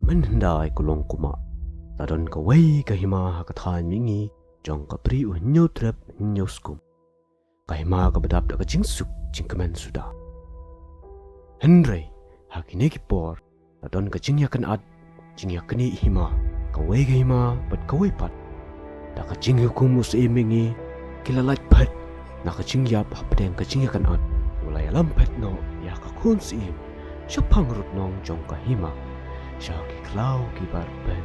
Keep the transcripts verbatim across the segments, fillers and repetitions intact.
Mynhyndai ka long kumba la don kawei ka hima ha ka thaiñ mihngi jong ka Bri u Hynñiewtrep Hynñiewskum. Ka hima kaba dap da ka jingsuk jingkmen suda. Hynrei ha kine ki por la don ka jingïakynad, jingïaknieh hima, kawei ka hima bad kawei pat. Da ka jinghukum u Syiem mihngi, ki la lait phet na ka jingïap hapdeng ka jingïakynad. U la ïalam phet noh ïa ka khun syiem shaphang rutnong jong ka hima, sha ki khlaw kiba rben.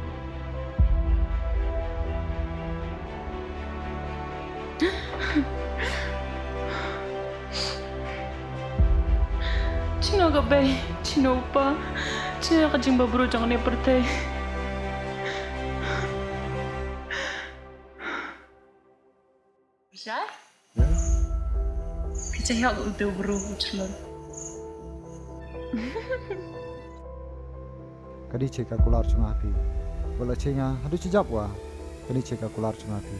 Shano ka bei, shano u kpa, shano ka jingbhabriew jong kane ka pyrthei? Shai? Ka jingïap u dei u briew u chlur. Kane ka dei ka kular jong nga ha phi. Wat la shet nga haduh shajab wa. Kane ka dei ka kular jong nga ha phi.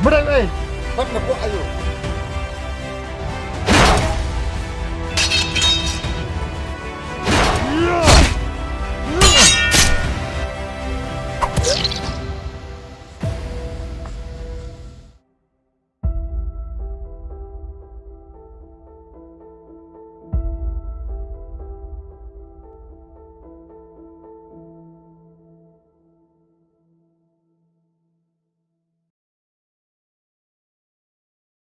Mreng ei! Bat na ko ayo.